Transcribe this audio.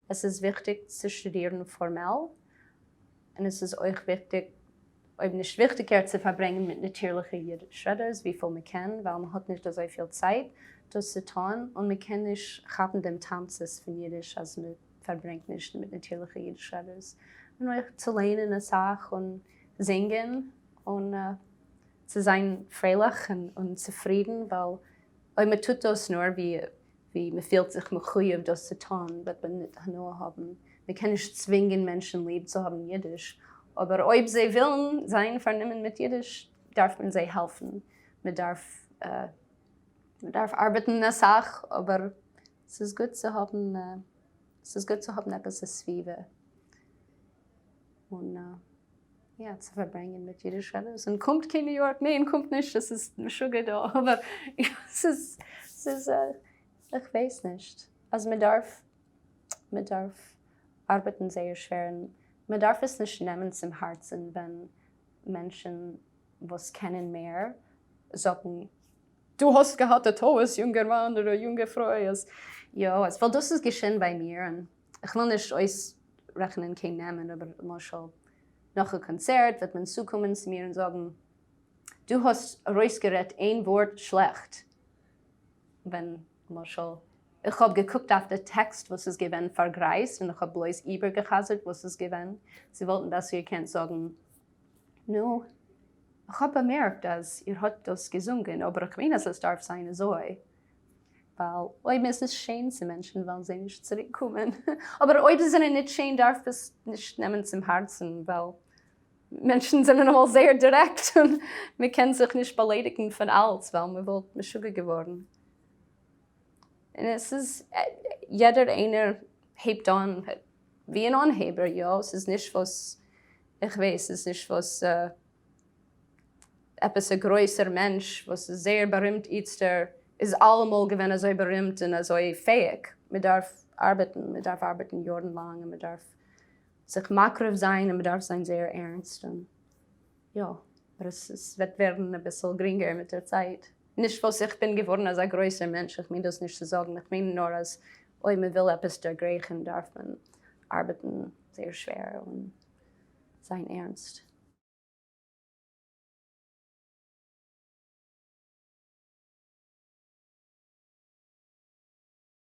עס איז וויכטיג צו שטודירן פארמעל, און עס איז אויך וויכטיג, אויב נישט וויכטיגער, צו פארברענגען מיט נאטירליכע אידיש רעדערס וויפיל מען קען, ווייל מען האט נישט אזויפיל צייט דאס צו טון, און מען קען נישט כאפן דעם תמצית פון אידיש אז מען פארברענגט נישט מיט נאטירליכע אידיש רעדערס. און אויך צו לערנען אסאך און זינגען און צו זיין פרייליך און צופרידן, ווייל אויב מען טוט דאס נאר ווי ווי מען פילט זיך מחויב דאס צו טון וועט מען ניט הנאה האבן, מען קען נישט צווינגען מענטשן ליב צו האבן אידיש, אבער אויב זיי ווילן זיין פארנומען מיט אידיש דארף מען זיי העלפן, מען דארף מען דארף ארבעטן אסאך, אבער ס'איז גוט צו האבן ס'איז גוט צו האבן עפעס א סביבה און יא, צו פארברענגען מיט אידיש רעדערס, און קומט קיין ניו יארק, ניין קומט נישט, עס איז משוגע דא, אבער עס איז, עס איז, איך ווייס נישט, אז מען דארף, מען דארף ארבעטן זייער שווער, און מען דארף עס נישט נעמען צום הארצן ווען מענטשן וואס קענען מער זאגן, דו האסט געהאט א טעות יונגערמאן אדער יונגע פרוי, אז יא, אז ווייל דאס איז געשען ביי מיר, און איך וויל נישט אויסרעכענען קיין נעמען, אבער למשל נאך א קאנצערט וועט מען צוקומען צו מיר און זאגן, דו האסט ארויסגערעדט איין ווארט שלעכט, ווען למשל איך האב געקוקט אויף די טעקסט וואס איז געווען פארגרייזט און איך האב בלויז איבערגע'חזר'ט וואס איז געווען, זיי וואלטן בעסער געקענט זאגן, נו, איך האב באמערקט אז איר האט דאס געזונגען, אבער איך מיין אז עס דארף זיין אזוי. ווייל אויב מען איז נישט שיין צו מענטשן וועלן זיי נישט צוריק קומען, אבער אויב זיי זענען נישט שיין דארף עס נישט נעמען צום הארצן, ווייל מענטשן זענען אמאל זייער דירעקט און מען קען זיך נישט באליידיגן פון אלץ ווייל מען וואלט משוגע געווארן. און עס איז יעדער איינער הייבט אן ווי אן אנהייבער, יא, עס איז נישט וואס איך ווייס, עס איז נישט וואס עפעס א גרויסער מענטש וואס איז זייער בארימט איצטער איז אלעמאל געווען אזוי בארימט און אזוי פעאיג, מען דארף ארבעטן, מען דארף ארבעטן יארן לאנג און מען דארף זיך מקריב זיין און מען דארף זיין זייער ערנסט און יא, אבער עס וועט ווערן אביסל גרינגער מיט דער צייט. נישט וואס איך בין געווארן אזא גרויסער מענטש, איך מיין דאס נישט צו זאגן, איך מיין נאר אז אויב מען וויל עפעס דערגרייכן דארף מען ארבעטן זייער שווער און זיין ערנסט.